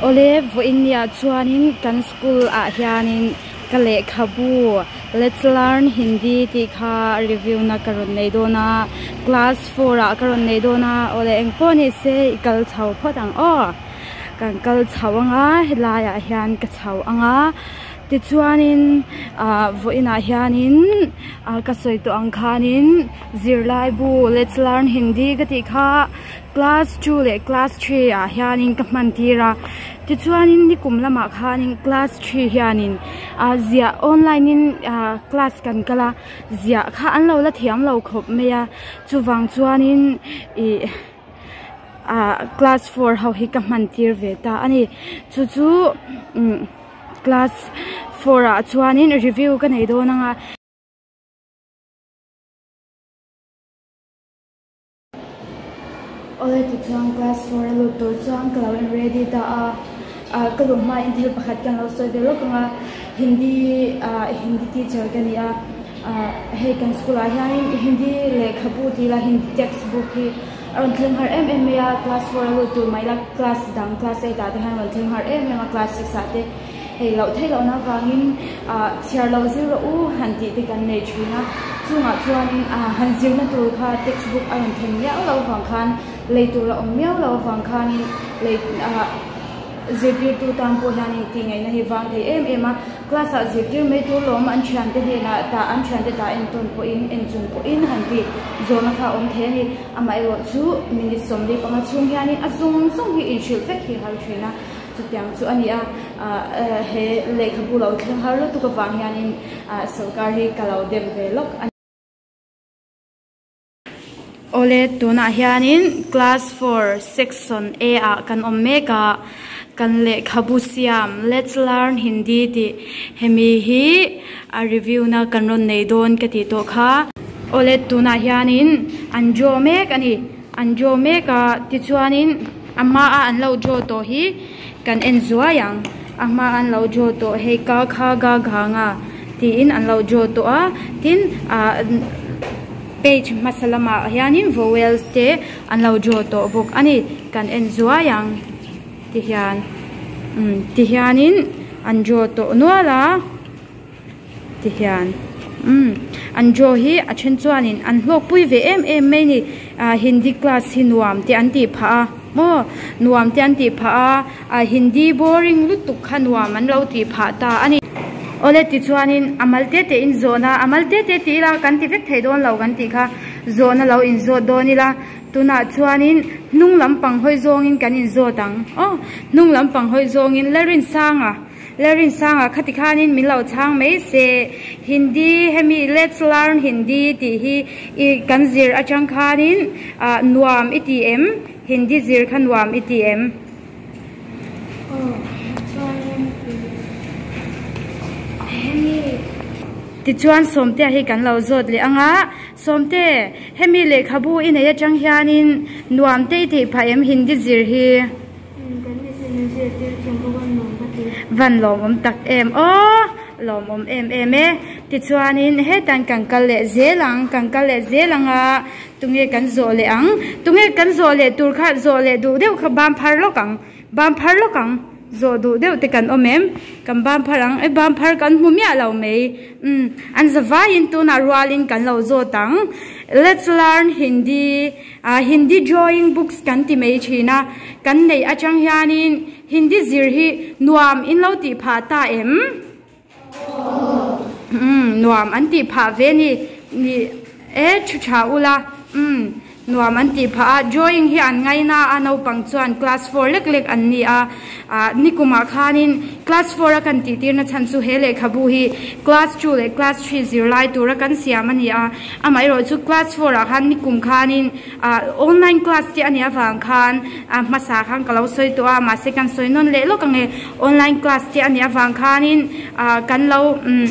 Awle vawiin niah chuanin kan school ah hianin ka lehkhabu let's learn hindi tih kha review na ka rawn nei dawn a class four ah ka rawn nei dawn a awle engpawh ni se i kal chho phawt ang aw kan kal chho anga helai ah hian ka chho anga tichuanin ah vawiin ah hianin ah ka sawi tawh ang khanin zirlaibu let's learn hindi ka tih kha. Class two leh class three ah hianin ka hman tir a tichuanin nikum lamah khanin class three hianin ah ziah online in ah class kan kal a ziah kha an lo la thiam lo khawp mai a chuvang chuanin ih ah class four ho hi ka hman tir ve ta a ni chu chu umm class four ah chuanin review ka nei dawn ang a. Awle tichuan class four a lut tur chuan ka lo in ready ta a, ah ka luh hmain thil pakhat kan lo sawi ve lawk ang a, Hindi ah Hindi teacher ka ni a, ah hei kan school ah hianin Hindi lehkhabu tih ila Hindi text book hi a rawn thleng har em em mai a, class four a lut tur mah ila class dang class eight ah te hian a rawn thleng har em em a, class six ah te hei loh theih lohna avangin ah chhiar loh zir rawh u han tih te kan nei thin a chungah chuanin ah han zirna tur kha text book a rawn thlen miau loh avang khan lei tur a awm miau loh avang khanin lei ah zirtirtu tan pawh hianin tih ngaihna hi vang thei em em a class ah zirtir mai tur lawm an thiante hnenah tah an thiante tah entawn pawhin en chung pawhin han tih zawhna kha a awm thei a ni amaherawh chu minute 45 chhung hianin a zawng zawng hi inhrilh vek hi a har thin a. Chutiang chu a ni a, he lehkhabu lo thleng har lutuk avang hianin sawrkar hi ka lo dem ve lawk a ni. Awle, tunah hianin class four section A ah kan awm mek a, kan lehkhabu siam Let's Learn Hindi tih hemi hi a review na kan rawn nei dawn ka tih tawh kha. Awle, tunah hianin an draw mek a ni, an draw mek a, tichuanin. A hma a an lo draw tawh hi kan en zuai ang a hma a an lo draw tawh hei ka kha ga gha nga tiin an lo draw tawh a tin ah page hmasa lamah hianin vowels te an lo draw tawh bawk a ni kan en zuai ang ti hian umm ti hianin an draw tawh nual a. Ti hian umm an draw hi a then chuanin an hlawkpui ve em em mai ni ah hindi class hi nuam te an tih phah a maw nuam te an tih phah a ah hindi boring lutuk kha nuam an lo tih phah ta a ni. Awle tichuanin a mal te te in zawhna a mal te te tih ila kan ti vek thei dawn lo kan tih kha zawhna lo inzawt dawn ila tunah chuanin hnung lampang hawi zawngin kan inzawt ang aw hnung lampang hawi zawngin Lalrinsanga. Lalrinsanga khati khanin min lo chhang mai se, Hindi hemi Let's Learn Hindi tih hi i kan zir atang khanin ah nuam i ti em? Hindi zir kha nuam i ti em? Aw, chuanin hemi. Tichuan Sawmtea hi kan lo zawt leh ang a, Sawmte, hemi lehkhabu i nei atang hianin nuam te i tih phah em Hindi zir hi? Van lawmawm tak em aw, lawmawm em em e. Tichuanin hetan kan kal leh zel ang, kan kal leh zel ang a, tunge kan zawh leh ang, tunge kan zawh leh tur kha zawh leh duh deuh kha bam phar lawk ang, bam phar lawk ang, zawh duh deuh te kan awm em, kan bam phar ang, e bam phar kan hmu miah lo mai, umm an zavaiin tunah rualin kan lo zawt ang, let's learn Hindi. Ah Hindi drawing books kan ti mai thin a, kan neih atang hianin Hindi zir hi nuam in lo tih phah ta em? Umm nuam an tih phah ve ni ni e thu tha ula umm nuam an tih phah a, drawing hi an ngaina a naupang chuan class four lek lek an ni a, ah nikumah khanin class four a kan tih tirna chhan chu he lehkhabu hi class two leh class three zirlai tura kan siam a ni a. Amaherawh chu class four ah khan nikum khanin ah online class te a nih avang khan a hmasa khan ka lo sawi tawh a mahse kan sawi nawn leh lawk ang e online class te a nih avang khanin ah kan lo umm.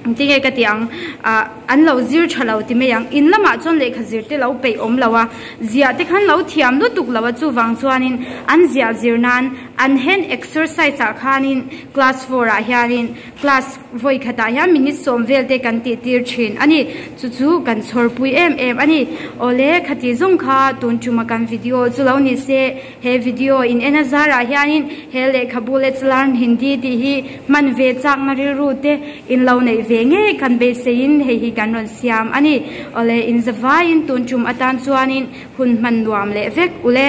Engtinge ka tih ang ah an lo zir tha lo ti mai ang in lamah chuan lehkha zir te lo peih awm lo a ziah te khan lo thiam lutuk lo a chuvang chuanin an ziah zir nan an hand exercise ah khanin class four ah hianin class vawi khatah hian minute sawm vel te kan tih tir thin a ni chu chu kan chhawr pui em em a ni awle khati zawng kha tun tuma kan video chu lo ni se. He video in en a zarah hianin he lehkhabu Let's Learn Hindi tih hi hman ve chakna rilru te in lo neih ve ngei kan beiseiin hei hi kan rawn siam a ni. Awle in zavaiin tun tum atan chuanin hun hman nuam leh vek ule.